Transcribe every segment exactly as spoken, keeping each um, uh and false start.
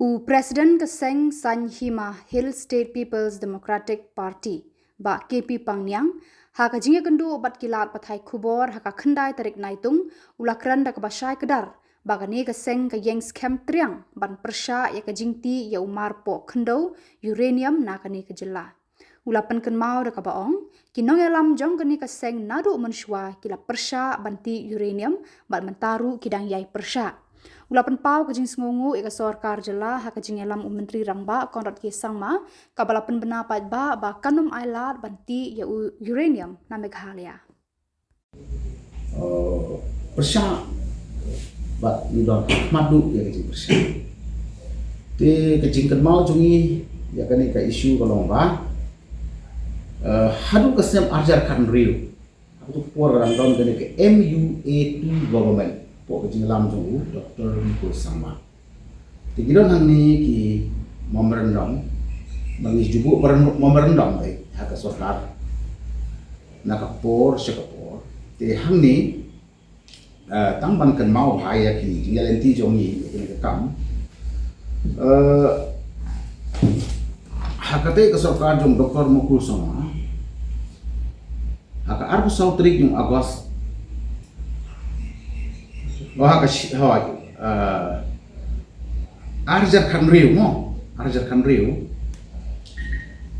U President ka seng Saiñ Hima Hill State People's Democratic Party, Bah K P Pangniang, ha ka jingïakynduh bad ki lad pathai khubor ha ka khyndai tarik Naitung, u la kren da kaba shai kdar ba kane ka seng ka ïeng skhem triang ban pyrshah ïa ka jingtih ïa u mar poh khyndew uranium na kane ka jylla. U la pynkynmaw da kaba ong, ki nongïalam jong kane ka seng naduh mynshuwa ki la pyrshah ban tih uranium bad mynta ruh ki dang ïai pyrshah. U la pynpaw ka jingsngewnguh ïa ka sorkar jylla ha ka jingïalam u Myntri Rangbah Conrad K Sangma, kaba la pynbna paidbah ba kan ym ailad ban tih ïa u uranium na Meghalaya. Uh, pyrshah bad ngi don khmat duh ïa ka jingpyrshah. Te ka jingkynmaw jong ngi ïa kane ka issue ka long ba, uh, haduh ka snem arhajar khathynriew, ha kato ka por ka dang don kane ka M U A two government, hapoh ka jingïalam jong u Doctor Mukul Sangma. Te ki don hangne ki memorandum, ba ngi ju buh memorandum, memorandum dei ha ka sorkar na ka por sha ka por. Te hangne, eh, tang ban kynmaw bha ïa ki jingïaid lynti jong ngi ïa kane ka kam. Eh, ha katei ka sorkar jong Doctor Mukul Sangma, ha ka arphew saw tarik jong u August, oh, ha ka shi-, hooid, eh, arhajar khathynriew mo, arhajar khathynriew.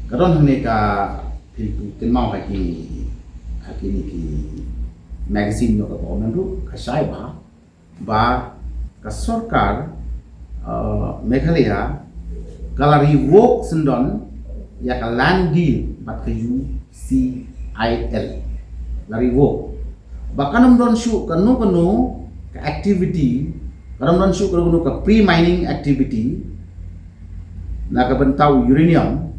Ka don hangne ka, phi kynmaw ha ki, ha kine ki magazine jong ka government ruh, ka shai bha ba ka sorkar, uh, Meghalaya ka la revoke syndon ïa ka land deal bad ka U C I L. La revoke. Ba kan ym don shuh kano kano ka activity, kan ym don shuh kano kano ka pre-mining activity na ka bynta u uranium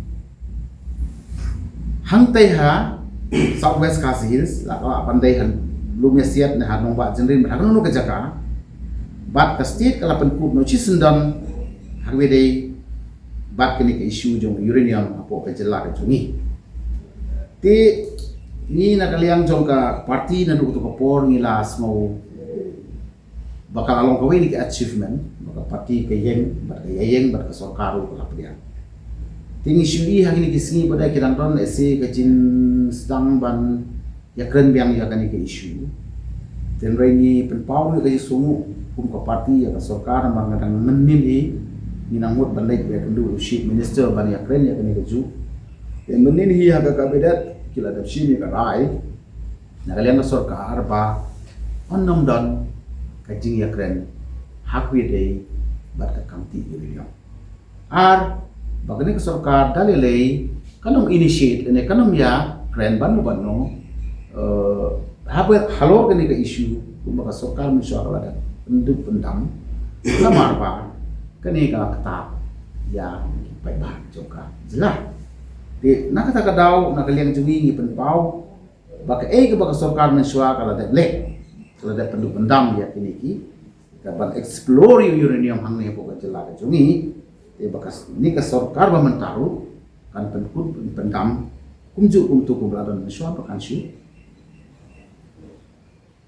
hangtei ha South West Khasi Hills, la ka lah ban dei ha Lumiasiat ne ha Nongbah Jynrin, bad ha kano kano ka jaka. Bad ka state ka la pynkut noh shisyndon ha kaba ïadei bad kane ka issue jong uranium hapoh ka jylla ka jong ngi. Te ngi na ka liang jong ka party naduh kato ka por ngi la sngew ba ka la long kawei na ki achievement ba ka party ka ïeng bad ka ïaïeng bad ka sorkar ruh ka la pdiang. Te ngi shu ïohi ha kine ki sngi ba dei ki dang don lehse ka jingsdang ban ïakren biang ïa kane ka issue. Te hynrei ngi pynpaw ïa ka jingsngewnguh kum ka party ïa ka sorkar namar nga dang mynnin hi ngi nang mut ban leit ïakynduh u Chief Minister ban ïakren ïa kane kajuh. Te mynnin hi ha ka cabinet ki la dep shim ïa ka rai na ka liang ka sorkar ba yn nym don ka jingïakren ha kaba ïadei bad ka kam tih uranium. Ar ba kane ka sorkar da lei lei kan nym initiate lane kan nym ïakren bad no bad no, eh, haba halor kane ka issue kumba ka sorkar mynshuwa ka la dep pynduh pyndam namar ba kane ka la ktah ïa ki paidbah jong ka jylla. Te na kata ka daw na ka liang jong ngi ngi pynpaw ba kaei kaba ka sorkar mynshuwa ka la dep leh, ka la dep pynduh pyndam ïa kine ki, ka ban explore ïa u uranium hangne hapoh ka jylla ka jong ngi. Te ba kane ka sorkar ba mynta ruh kan pynkut pyndam kumjuh kumto kumba la don mynshuwa ba kan shu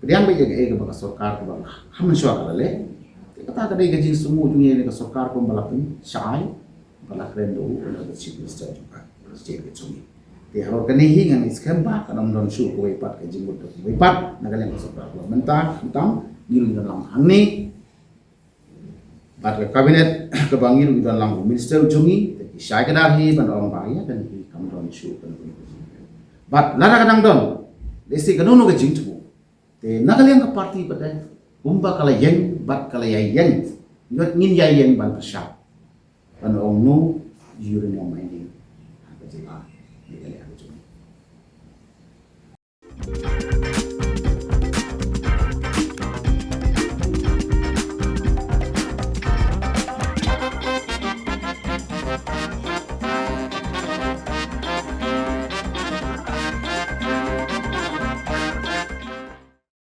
pdiang beit ïa kaei kaba ka sorkar kaba ha mynshuwa ka la leh. Te kata ka dei ka jingsngewnguh jong ngi ïa kane ka sorkar kumba la pynshai, ba la kren da u, u Chief Minister jong ka state ka jong ngi. Te halor kane hi ngan ïa skhem ba kan ym don shuh kawei pat ka jingmut da kawei pat na ka liang ka sorkar kaba mynta, mynta ngi ruh ngi don lang hangne bad ka cabinet kaba ngi ruh ngi don lang u minister jong ngi, te ki shai kdar hi ban ong ba ïa kane hi kam don shuh kano kano ka jingmut. Bad lada ka dang don lehse kano kano ka jingthmu, te na ka liang ka party pat de kumba ka la ïeng bad ka la ïaïeng, ngin ïaïeng ban pyrshah ban ong no uranium mining ha ka jylla Meghalaya ka jong ngi.